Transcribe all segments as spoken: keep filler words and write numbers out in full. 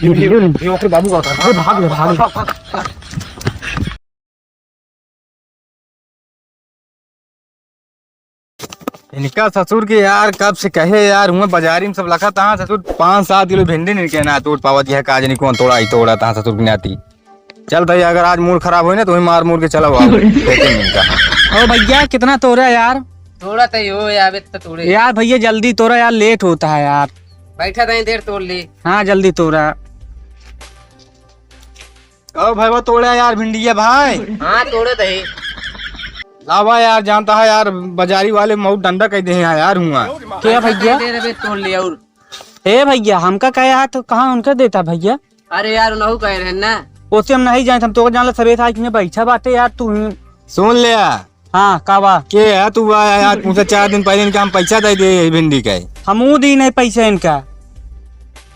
ये, ये, ये, ये ओकरे बाबू का होता है। अरे भाग ले, भाग ले। इनका ससुर के यार, कब से कहे यार, हुआ बाजारी में सब लखा तहाँ ससुर पाँच सात किलो भिंडी नहीं कहना तोड़ पावत, यह काज नहीं कौन तोड़ा ही तोड़ा तहाँ ससुर की नाती। चल भाई, अगर आज मूड खराब होई ना तो वही मार मूड के चला आओ। देखेंगे इनका। ओ भैया, कितना तोड़ा यार? तोड़ा तो ही हो यार, अबे तो तोड़े। यार भैया, जल्दी तोड़ा यार, लेट होता है यार। बैठा था, देर तोड़ ली। हाँ, जल्दी तोड़ा। ओ भाई, वो तोड़ा यार भिंडिया भाई। हाँ, तोड़े तो ही। लावा यार, जानता है यार, बाजारी वाले मऊ डंडा कह दे हैं यार हुआ। क्या भैया? देर अबे तोड़ ली और। ए भैया, हमका कहे यार, तो कहाँ उनका देता भैया? अरे यार, उनहु कहे रहे ना। ओसे हम नहीं जाने, हम तो जान ला, सबे था कि बैठा बाटे यार, तू ही। सुन ले यार। हाँ, का बा? के है तू बा यार, पूछे चार दिन पहले इनका हम पैसा दे दे भिंडी का। हमू दी नहीं पैसा इनका।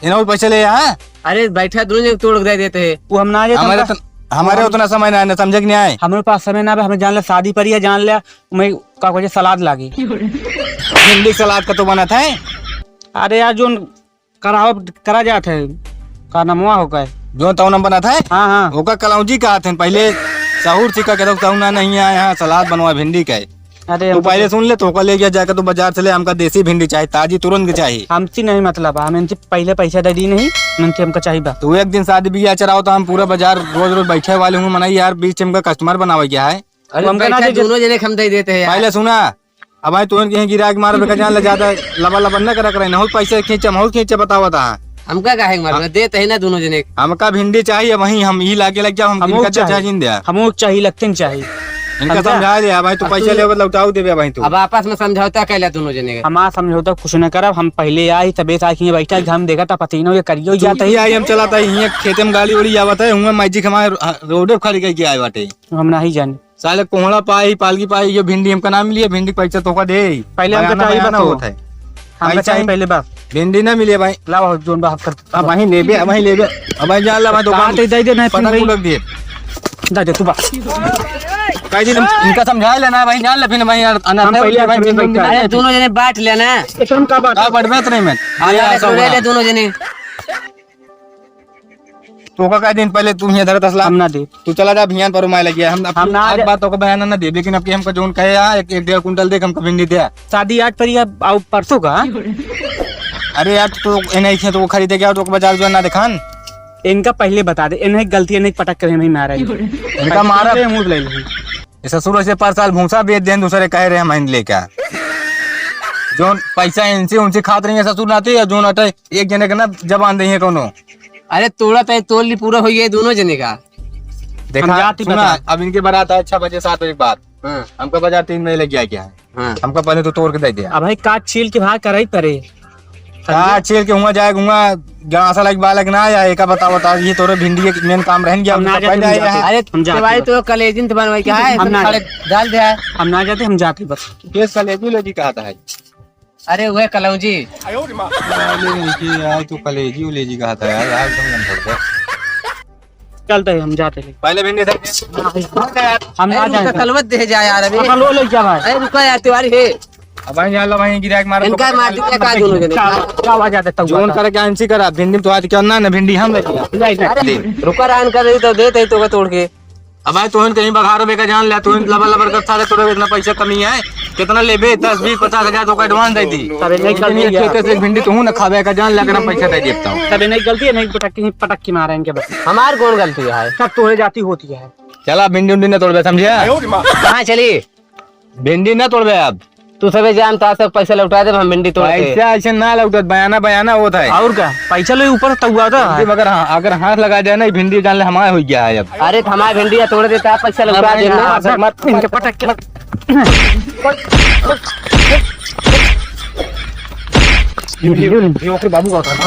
इन्हों पैसा ले यार। अरे बैठा, दोनों जन तोड़ के दे देते हैं। वो हम ना जाते, हमारे हमका तो, हमारे हम उतना समय ना है, ना समझे कि नहीं आए। हमारे पास समय ना बा, हमें जान ले शादी पड़ी है, जान ले, मैं का कुछ सलाद लागी। भिंडी सलाद का तो बनत है। अरे यार, जो करावत, करा जात है, का नमवा हो गए? जो तौ नम बनत है? हाँ, हाँ। ओका कलौजी कहत हैं, पहले सहूर सीखा के तो सहूर ना नहीं आए, हाँ, सलाद बनवा भिंडी का है। अरे, तू हमको पहले तो सुन ले, तो ओका ले गया जाकर, तू बाजार से ले, हमका देसी भिंडी चाही, ताजी तुरंत के चाही। हमसे नहीं मतलब, हम इनसे पहले पैसा दे दी नहीं, इनसे हमका चाहिए बा। तू एक दिन शादी बियाह चलाओ, तो हम पूरा बाजार रोज रोज बैठे वाले हूँ, मनाई यार, बीच में हमका कस्टमर बनावे क्या है? अरे, हमका ना बैठा दे दे। दोनों जने के हम दे देते हैं यार। पहले सुना, अब भाई तोहन के यहाँ गिरा के मार बेका जान ले, ज्यादा लबा लबा न करा करे, नहुत पैसे खींचे, महूत खींचे, बतावा ता। हमका काहे के मारबे? हाँ। देत है ना दोनों जने। हमका भिंडी चाहिए, वहीं हम ई लागे लग जाओ, हम हमहू इनका चाहिए। चाहे जिन द्या। हमहू चाहिए, लगते न चाहिए। इनका समझा? समझा दे, अब भाई तू अब पैसे तू लेबे, लौटाऊ देबे भाई तू। अब आपस में समझौता कैला दोनों जने के। हमार समझौता कुछ न करब, हम पहले आई, तबे से आके बैठा, हम देखा था पसीना ये करियो तू जाता ही। आई, हम चलाता ही, हियाँ खेते में गाड़ी उड़ी आवत है, हुआं मैजिक हमारे रोडे खड़ी करके आए बाटे। हम नहीं जाने। साले कोहड़ा पाई, पालकी पाई, ये भिंडी हमका ना मिली है, भिंडी पैसा तोका दे। पहले हमका बयाना, चाहिए बयाना बा तो। होत है। हमका पैसा चाहिए ही पहले बा। भिंडी ना मिली है भाई। लाओ, जोन बा, हम कर अब वहीं लेबे, अब वहीं लेबे। अब वहीं जा ला भाई, दुकान काट दे दे, नहीं पटक भाई। उटक दिए। दे दे, तू बा। कई दिन इनका समझा लेना भाई, जान ले फिर भाई यार, अनाथ हम है पहले भाई, हम भिंडी पहले नहीं अरे, है। दोनों जने बांट लेना। एकदम का बात? का बढ़बे तो नहीं मैं। अरे, अरे, यार, सुन ले, सब ले, दोनों जने। तोका कई दिन पहले तू हियाँ धरत असला। हम ना दे। तू चला जा, भियान पर माय लगिया। हम, हम ना आज दे। बात तोका बयाना ना दे, लेकिन अब के हमका जोन कहे, हाँ, एक, एक डेढ़ कुंटल दे, हमका भिंडी दे। शादी आज परी है, आउ परसों का। अरे यार, तू इन्हें खेत को खरीदे गया, तो बाजार जो ना दिखान। इनका पहले बता दे, इन्हें गलती, इन्हें पटक कर नहीं मारा है। इनका मारा। पहले मुंह ले ली। ये ससुर ऐसे पर साल भूसा बेच देन, दूसरे कहे रहे हम लेके। जोन पैसा इनसे उनसे खात रही है ससुर नाते, या जोन अटे एक जने के ना जबान दे है कोनो। अरे तोड़ा तय तोड़ ली, पूरा हो गया दोनों जने का। देखा, हम जाती सुना, बता। अब इनके बारात है छह बजे, सात बजे के बाद। हाँ। हमका बाजार तीन बजे लग गया क्या है? हाँ। हमका पहले तो तोड़ के दे दिया। अब भाई का छील के भाग कराई परे। का छील के हुआ जाए, हुआ गांसा लाइक बालक ना आया, एका बता, बता, ये तोरे भिंडी के मेन काम रहन गया, हम ना हमका जाते, पहले हम आया जाते। है। अरे, हम जाते भाई बस। तो कलेजिन तो बनवाई का है, हम ना खड़े जाते। डाल दे है। हम ना जाते, हम जाते बस। केस कलेजी उलेजी कहा था है? अरे, वह कलौजी। अरे, नहीं, कि यार, तू कलेजी उलेजी कहा था यार, यार, एकदम गंभीर है। चलते हैं, हम जाते हैं। पहले भिंडी से हम ना अरे, जाएंगे। कलवत दे जा यार, अभी। कलवत ले क्या भाई? अरे, रुको यार, तिवारी है। अब भाई, यहाँ लो भाई, गिरा के मारो, इनका तो मार दिया का दोनों जने? क्या, क्या आवाज आता है, जोन करे क्या इनसी करा, भिंडी में तो आज क्या ना, ना भिंडी हम ले लिया। नहीं, नहीं। अरे, रुका रहन कर रही तो देते ही तो तोड़ के। अब भाई, तोहन कहीं बघारो बेका जान ले, तोहन लबर लबर करता रहे, तोरे इतना पैसा कमी है, कितना लेबे? दस, बीस, पचास हजार तो का एडवांस दे दी। तबे नहीं लेकिन ये गलती है। खेते से एक भिंडी तोहू ना खाबे का जान ले, अगर हम पैसा दे देता हूँ। तबे नहीं गलती है, नहीं पटक, पटक के मारेंगे बस। हमार कौन गलती है? सब तोरे जाती होती है। चला, भिंडी उंडी ना तोड़बे, समझे? कहाँ चली? भिंडी ना तोड़बे अब। तू सबे जान, तो आज तक पैसा लौटा दे, हम भिंडी तोड़ के। पैसा ऐसे ना लौटत, बयाना, बयाना होत है। और का? पैसा ले ऊपर तौआ था। भिंडी मगर हाँ, अगर हाथ लगा जाए ना, ये भिंडी जान ले हमारे हो गया है अब। अरे, तो हमारे भिंडी तोड़ देता, पैसा लौटा हमारे देना। हाथ मत, इनके पटक के। ये, ये, ये ओकरे बाबू का होता है।